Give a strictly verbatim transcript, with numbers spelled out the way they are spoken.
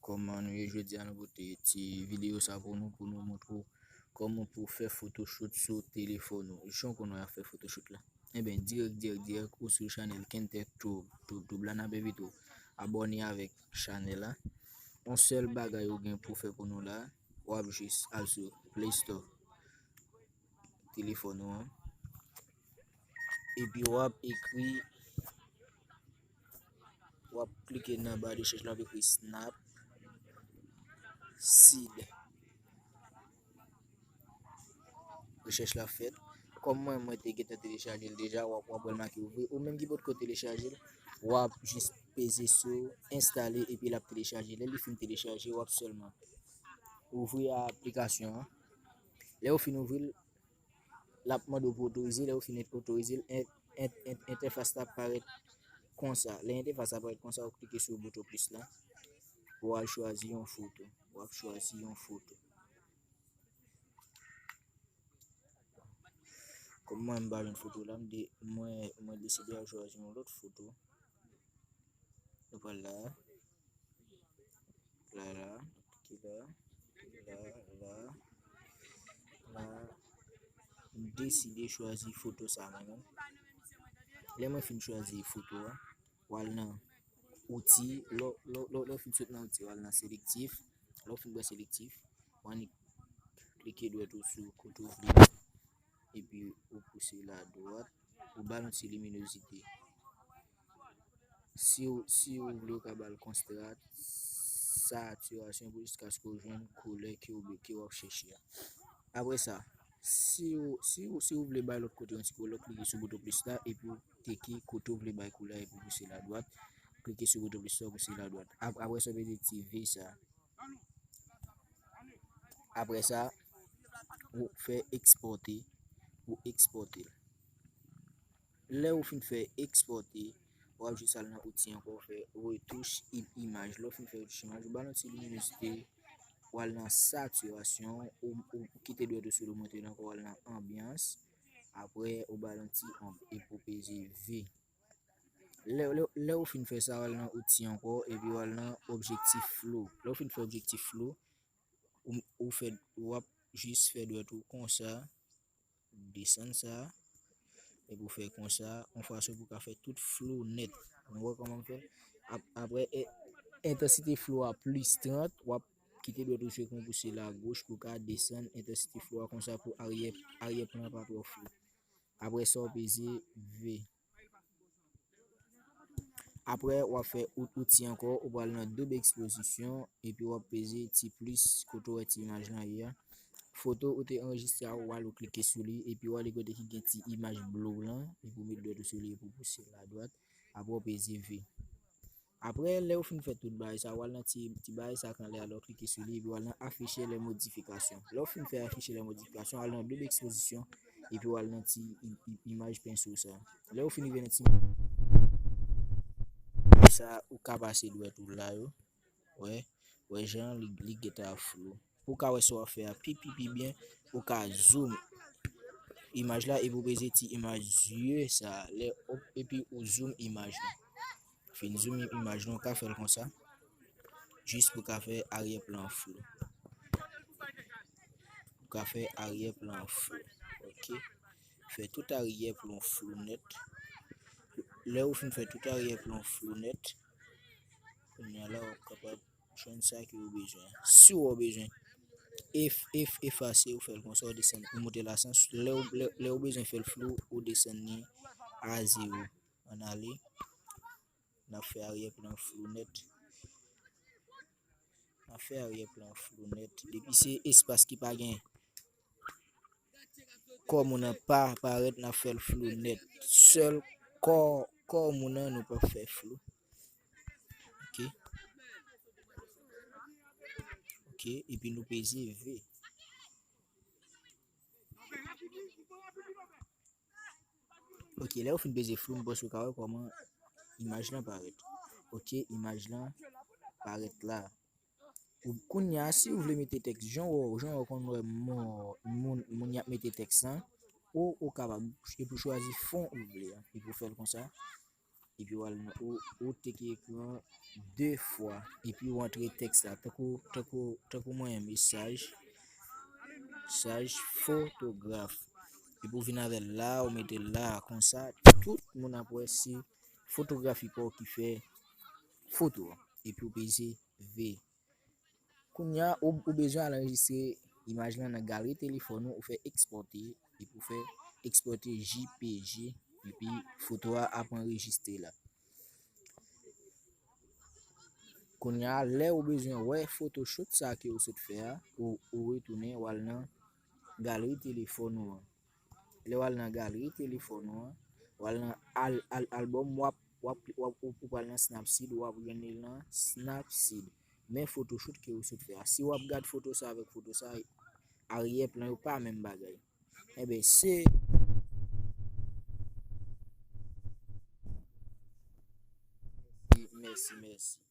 Kòman nou ye? Jodi a nou pote ti videyo sa pou nou, pou nou montre w kòman pou w fè photoshoot sou telefòn ou. Jan w konn wè y ap fè photoshoot la. Enben, dirèk, dirèk, dirèk, ou sou chanèl Kentech Tube, Tube, Tube la, n ap envite w abòne avèk chanèl la. Yon sèl bagay ou gen pou w fè pou nou la, w ap jis al sou Play Store telefòn ou an. Epi w ap ekri, w ap klike nan ba de rechèch la, w ap ekri Snapseed. Rechèch la fèt. Kòm mwen, mwen te gentan telechaje l deja, w ap, w ap wè l make ouvri. Ou menm ki potko telechaje l, w ap jis peze sou enstale epi l ap telechaje. Lè li fin telechaje, w ap sèlman ouvri aplikasyon an. Lè ou fin ouvri l, l ap mande w pou otorize. Lè ou fin otorize l, en-, en-, en-, entèfas la ap parèt konsa. Lè entèfas la parèt konsa, ou klike sou bouton plis la pou w al chwazi yon foto. W ap chwazi yon foto. Kòm mwen, m pa jwenn foto la, m de-, mwen, mwen deside al chwazi yon lòt foto. Nou pral la. La, la, la, la, la, la. M deside chwazi foto sa mwen menm. Lè mwen fin chwazi foto a, w al nan outi, lè, lè, lè, lè w fin sot nan outi, w al nan selektif. Lè w fin pran selektif, w annik klike dwèt ou sou kote w vle, epi ou pouse l adwat, ou ba l yon ti liminozite. Si w, si w vle, ou ka ba l konstrat, satirasyon, pou jiskaske w jwenn koulè ke w, ke w ap chèche a. Apre sa, si w, si w, si w vle bay lòt kote yon ti koulè, klike sou bouton plis la, epi w klike kote w vle bay koulè a, epi w pouse l adwat. Klike sou bouton plis la, pouse l adwat. Ap-, apre sa, w peze ti V sa. Apre sa, ou fè ekspòte, ou ekspòte l. Lè ou fin fè ekspòte, w ap jis al nan outi ankò, w fè retouch i-, imaj. Lè w fin fè retouch imaj, ou ba l yon ti liminozite, w al nan satirasyon, ou, ou kite dwèt ou sou l, ou monte l ankò, w al nan anbyans. Apre, ou ba l yon ti onb, epi w peze V. Lè, lè, lè ou fin fè sa, w al nan outi ankò, epi w al nan objektif flou. Lè ou fin fè objektif flou, ou, ou fè, w ap jis fè dwèt ou konsa, desann sa, epi w fè konsa, yon fason pou w ka fè tout flou nèt. Nou wè kòman m fè l? Ap-, apre, e, entansite flou a plis trant, w ap kite dwèt ou sou ekran, pouse l agoch pou w ka desann entansite flou a konsa pou aryè, aryè plan pa twò flou. Apre sa, w peze V. Apre, w ap fè out-, outi ankò, ou pral nan doub ekspozisyon, epi w ap peze ti plis kote w wè ti imaj lan ye a. Foto ou te anrejistre a, w al ou klike sou li, epi w ale kote ki gen ti imaj blue lan, epi w met dwèt ou sou li, epi w pouse l adwat. Apre, w peze V. Apre, lè w fin fè tout bagay sa, w al nan ti, ti bagay sa k anlè a, lè w klike sou li, epi w al nan afficher les modifications. Lè w fin fè afficher les modifications, w al nan doub ekspozisyon, epi w al nan ti i-, i-, imaj penso sa. Lè w fin rive nan ti sa, ou ka pase dwèt ou la yo. Wè, wè jan li, li gentan flou. Pou w ka wè sa w ap fè a pi, pi, pi byen, ou ka zoom imaj la epi w peze ti imaj zye sa. Lè, op, epi ou zoom imaj la. Fin zoom imaj la, ou ka fè l konsa. Jis pou w ka fè aryè plan flou. Ou ka fè aryè plan flou. Ok. Fè tout aryè plan flou nèt. Lè ou fin fè tout aryè plan flou nèt, kounye a la, w ap kapab jwenn sa ke ou bezwen. Si w bezwen ef-, ef-, efase, ou fè l konsa, ou desann, ou monte l a san. Lè w, lè, lè w bezwen fè l flou, ou desann li a zewo. Ann ale. N ap fè aryè plan flou nèt. N ap fè aryè plan flou nèt. Depi se espas ki pa gen kò moun nan pa parèt, n ap fè l flou nèt. Sèl kò, kò moun nan, nou p ap fè flou. Ok. Ok, epi nou peze V. Ok, lè ou fin peze flou, m panse ou ka wè kòman imaj lan parèt. Ok, imaj lan parèt la. Ou, kounye a, si ou vle mete tèks, jan w, jan w konn wè moun, moun, moun y ap mete tèks lan, ou, ou kapab, epi w chwazi fon ou vle a, epi w fè l konsa. epi w al nan ou, ou teke ekran de fwa, epi w antre tèks la, tankou, tankou, tankou mwen, mesaj, mesaj fotograf. Epi w vin avè l la, ou mete l la, konsa, tout moun ap wè se fotografi pa w ki fè foto an. Epi w peze V. Kounye a, ou, ou bezwen al anrejistre imaj lan nan galri telefòn ou, ou fè ekspòte, epi ou fè ekspòte J P G, epi foto a ap anrejistre la. Kounye a, lè ou bezwen wè photoshoot sa ke ou sot fè a, ou, ou retounen, ou al nan galri telefòn ou an. Lè w al nan galri telefòn ou an, w al nan al, al, albòm, w ap, w ap, w ap, ou pral nan Snapseed, w ap jwenn li nan Snapseed. Men photoshoot ke ou sot fè a. Si w ap gad foto sa avèk foto sa, aryè plan yo pa menm bagay. Enben, se. Mèsi, mèsi.